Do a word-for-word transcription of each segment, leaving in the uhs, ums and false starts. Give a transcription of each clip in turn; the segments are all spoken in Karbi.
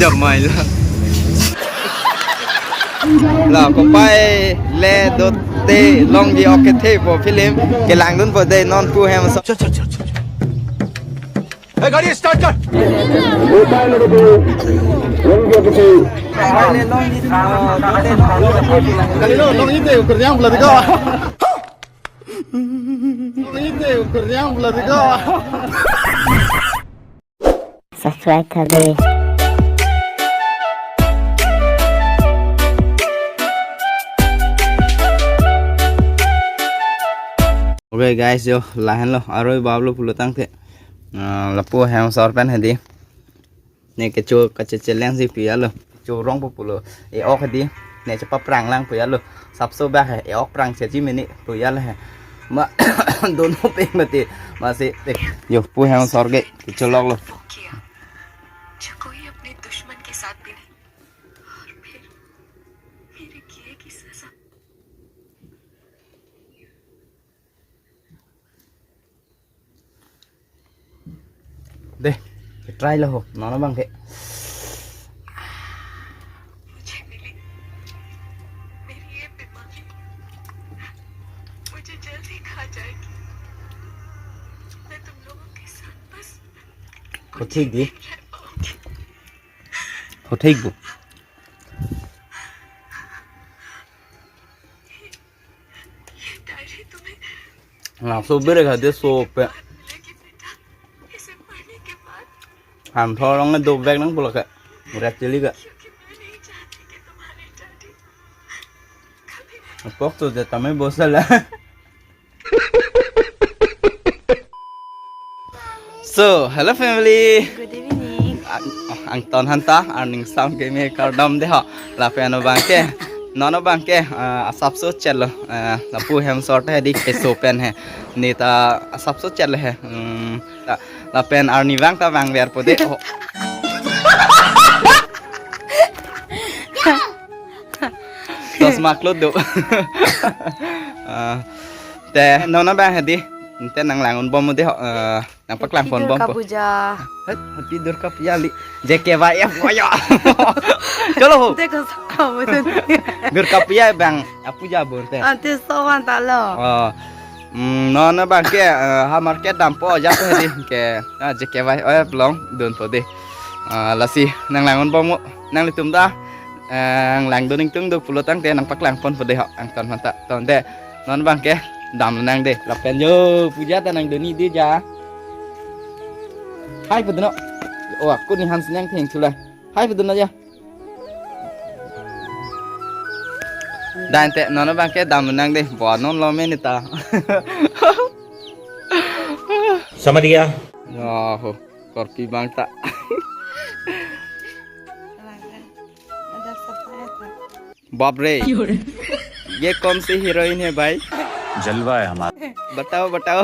Jamai la. La kopai le dote longji ok kethe po film kelangdunpo dei non pu hem so. Hey, gari start kar. Kopai le dote longji ok kethe. Kopai le longji, ah, dote longji. Kali lo, longji te ukur yang bela tiga. Longji te ukur yang bela tiga. Subscribe kade. Okay guys, yo lahenlo aroi bablo pulotangte, ah, lapu hem asor pen hedi. Ne kecho kachecheleng si pu ya lo. Chorong po pulo. E-ok hedi. Ne chepaprang lang pu ya lo. Sapso bak he. E-ok prang chechi mini pu ya lo he. Ma dono peng mati. Masi. Yo pu hem asor ke. Kecholok lo. वो किया जो कोई अपने दुश्मन के साथ भी नहीं। और फिर मेरे किए की सजा। Dei, try lo ho, non abang ke. मुझे मिली मेरी ये बीमारी, मुझे जल्द ही खा जाएगी। मैं तुम लोगों के साथ बस Ko thik di. रह पाऊंगी। Ko thik bu. ये डायरी तुम्हें Laso bere khade so pe. मिलेगी बेटा। इसे पढ़ने के बाद Han thorong do bag nang pulo ke. Rat chili ke. क्योंकि मैं नहीं चाहती कि तुम्हारी डायरी कभी भी Apok tu de tame bosala. So, hello family. Good evening. Ang, angton hanta, arning sam ke me kardom de ho. Lapen abang ke, non abang ke, ah, asapso chelo, ah, lapu hem asor te di keso pen he. Ne ta asapso chelo he. Hmm, ta, lapen arnivang ta vangver po de ho. Tos maklot do. Ah, te non abang hedi. Te nang lang un bom de ho. Ah, nang paklang pon bom Durga po. Puja. Happy Durga Puja li. J K Y F, ayo. Cholo ho. Te ko sa mo te. Durga Puja bang, ah, puja bon te. Ante so wan ta lo. Oh. Hmm, non abang ke, eh, ha market dampo ja to hedi ke, ah, J K Y F long dun po de. Ah, lasi nang lang un bom mo, nanglitum ta, eh, nang lang dun ingtung do pulotangte nang paklang pon po de ho, angton hanta. Ton de, non abang ke, dam nang de, lapen yo, puja ta nang dun ni de ja. Hai po de no. Oh, aku ni hans nang theng chula. Hai po de no ja. Dan te non abang ke dam nang de, bo non lo me ni ta. समझ गया। Oh, korpi bang ta. Bap re. ये कौन सी हीरोइन है भाई? जलवा है हमारा। बताओ, बताओ।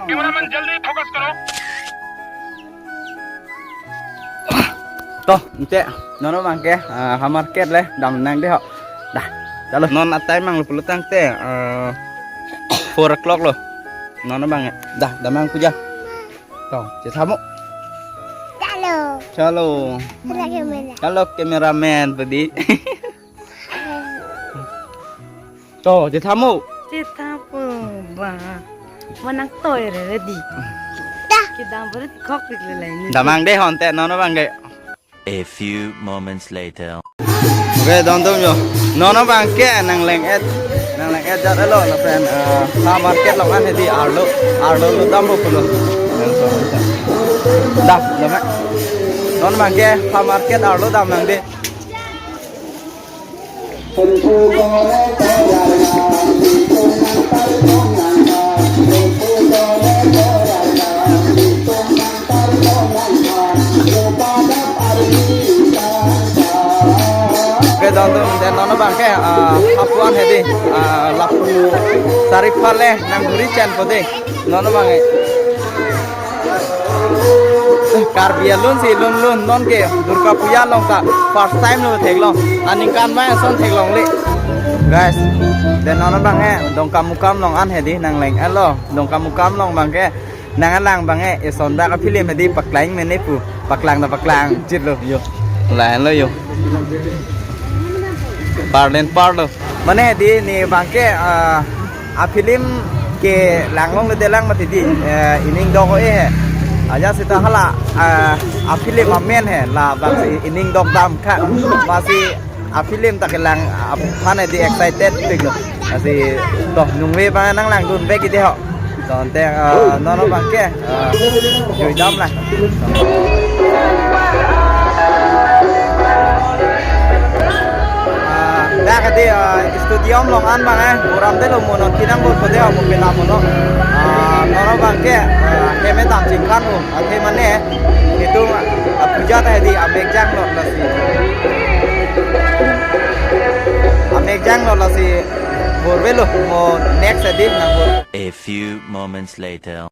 Cameraman, जल्दी फोकस करो। To, ante, non abang ke, ah, ha market le, dam nang de ho. Dah, chalo, non atai mang lo pulotangte, ah, four o'clock lo. Non abang ya. Dah, damnang puja. To, chetha mo. Chalo. Chalo. Chalo cameraman. Chalo cameraman padi. To, chetha mo. Chetha po ba. Manang toy re ready. Dah. Kedam beri khok dik le lain. Damnang de ho ante non abang ke. A few moments later. Okay, don tum yo. Non abang ke nang leng-et. Nang leng-et jat lo lapen, eh, ha market long an hedi arlo. Arlo lo dam po pulo. Dah, dam. Non abang ke ha market arlo dam nang de. Oke, don tum, dan non abang ke, ah, apuan hedi, ah, lapu sari phale nang guri chen po de, non abang ke. Karbi alun si lun lun non ke Durga Puja long ta first time lo theklong. Aningkan mai ason theklongle. Guys, dan non abang ke Dongkamukam long an hedi nang leng-et lo. Dongkamukam long abang ke Nanglang abang eh, eson bak a-film hedi paklang mene pu, paklang ta paklang chit lo yo. Lahenlo yo. Parlen parlo. Mane hedi ne abang ke, ah, a-film kelang longle detlang mati di, eh, ining dok-o he. Ajat seta hala, ah, a-film amen he, labangsi ining dok dam kha. Masi a-film ta kelang aphan hedi excited pik lo. Masi to nungve abang nanglangdun bek hedi ho. To ante, ah, non abang ke, ah, juidam la. Ah, dak hedi, ah, stadium along an abang eh, boram detlo mo non kinang bor ko de ho mo pela mo no. Ah, non abang ke, ah, keme dam chingkan mo. Athe mane, itum, ah, puja ta hedi amek janglo lasi. Amek janglo lasi. Bor avelo mo next hedi nang bor. A few moments later.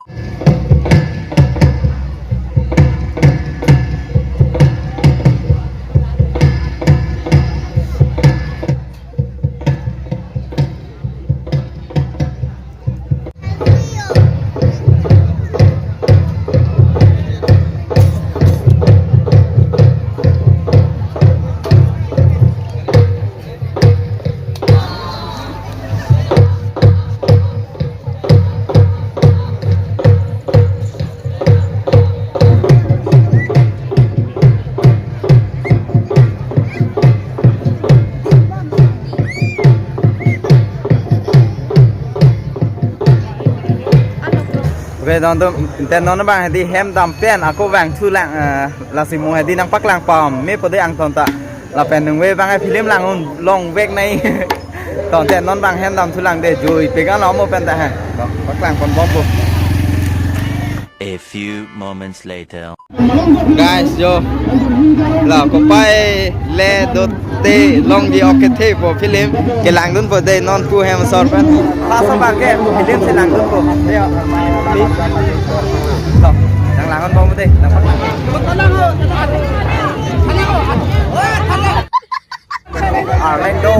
Okay, don tu, ante non abang hedi hem dam pen ako vangthulang, eh, lasi mo hedi nangpaklang pame pu de angton ta. Lapen nungve abang eh film lang un long vek nai. To ante non abang hem damthulang de jui pegan lo mo pen ta he. To paklang pon bom pu. A few moments later. Guys, yo. La kopai le dote longji ok kethe pu film kelangdunpo de non pu hem asor pen. Pas abang ke film si langdunpo. Yo. Pi. To, nanglang un bom de. Nang Orlando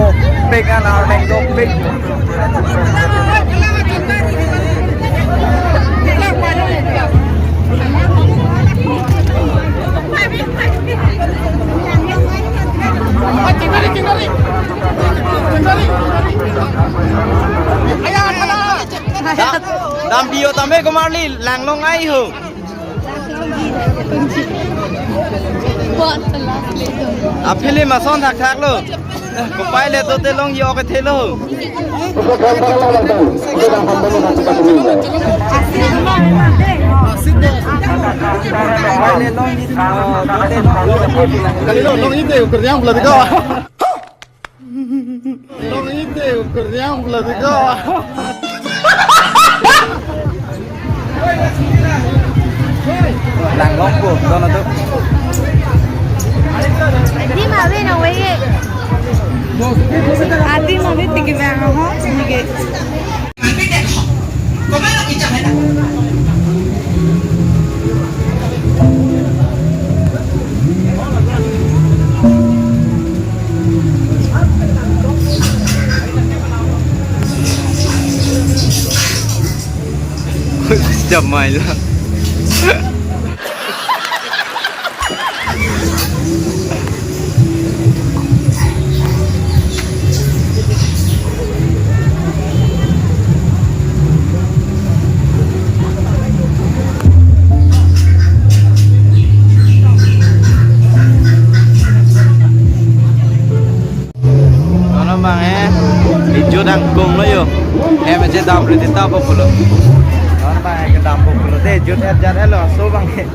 pik an, Orlando pik. Dam, dam biyo tame komarli lang long ai ho. A film ason thakthak lo. Kopai le dote longji ok kethe lo. Kopai le longji, dote longji. Kali lo, longji te ukur yang belum tiga. Longji te ukur yang belum tiga. Lang long pu, don tu. Adi ma ave nang ave ye. Adi ma ave tiki bang ho, nike. Jam mai la. Nono bang eh, ijut angkung lo yo. Em aje dam riti ta populo. Nono bang eh, kedam populo. De ijut et jat elo, so bang eh.